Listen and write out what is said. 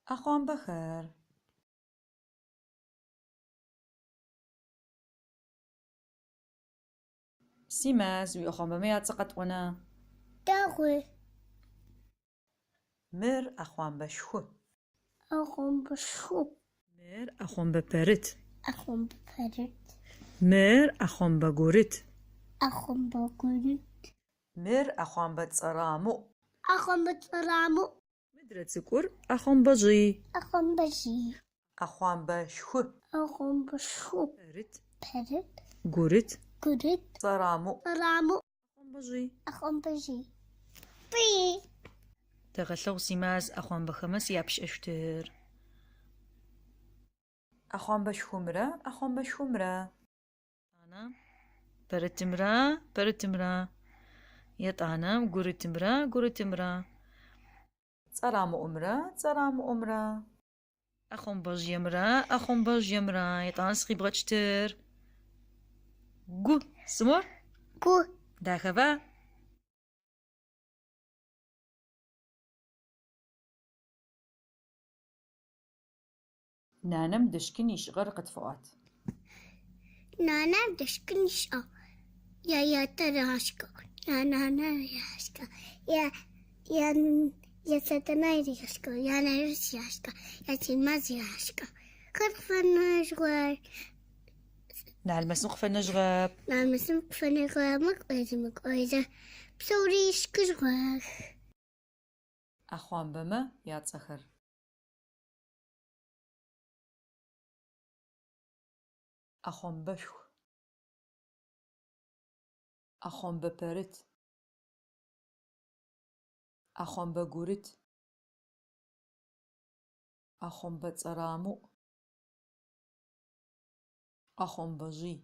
Ӏэхъуамбэхэр. Симаз, уиӏэхъуамбэмэ яцӏэ къэтӏона? Дэгъу. Мыр ӏэхъуамбэшху. Ӏэхъомбэшху. Мыр ӏэхъомбэ пэрыт. Ӏэхъомбэ пэрыт. Мыр ӏэхъомбэ гурыт. Ӏэхъомбэ гурыт. Мыр ӏэхъуамбэ цӏэрамыӏу. Ӏэхъомбэ цӏэрамыӏу. Мыдрэ цӏыкӏур ӏэхъомбэжъый. Ӏэхъомбэжъый. ӏэхъуамбэшху. Ӏэхъомбэшху. Пэрыт. Пэрыт. Гурыт. Гурыт. Цӏэрамыӏу. Цӏэрамыӏу. ӏэхъомбэжъый. Ӏэхъомбэжъый. Пый. Тэгъэлъэгъу, Симаз, ӏэхъуамбэхэмэ сы япшӏэщтыр. Ӏэхъуамбэшхумрэ ӏэхъомбэшхумрэ. Етӏанэ пэрытымрэ пэрытымрэ. Етӏанэ гурытымрэ гурытымрэ. Цӏэрамыӏумрэ цӏэрамыӏумрэ. Ӏэхъомбэжъыемрэ ӏэхъомбэжъыемрэ. Етӏанэ сы къибгъэкӏыщтыр? Гу. Сымор? Гу. Дахэба? Нанэм дэшкын ышӏыгъэр къытфэӏуат. Нанэм дэшкын ышӏыгъ. Яятэ ригъэшкыгъ. Янанэ ригъэшкыгъ. Я Сэтэнай ригъэшкыгъ. Я Наурыз ригъэшкыгъ. Я Симаз ригъэшкыгъ. Хэт къыфэнэжьыгъэр? Налмэсым къыфэнэжьыгъэп. Налмэсым къыфэнэжьыгъэп. Мыкӏозэ, мыкӏозэ. Псэури ышкыжьыгъэх. Ӏэхъуамбэмэ яцӏэхэр. Ӏэхъомбэшху. Ӏэхъомбэ пэрыт. Ӏэхъомбэ гурыт. Ӏэхъомбэ цӏэрамыӏу. Ӏэхъомбэжъый.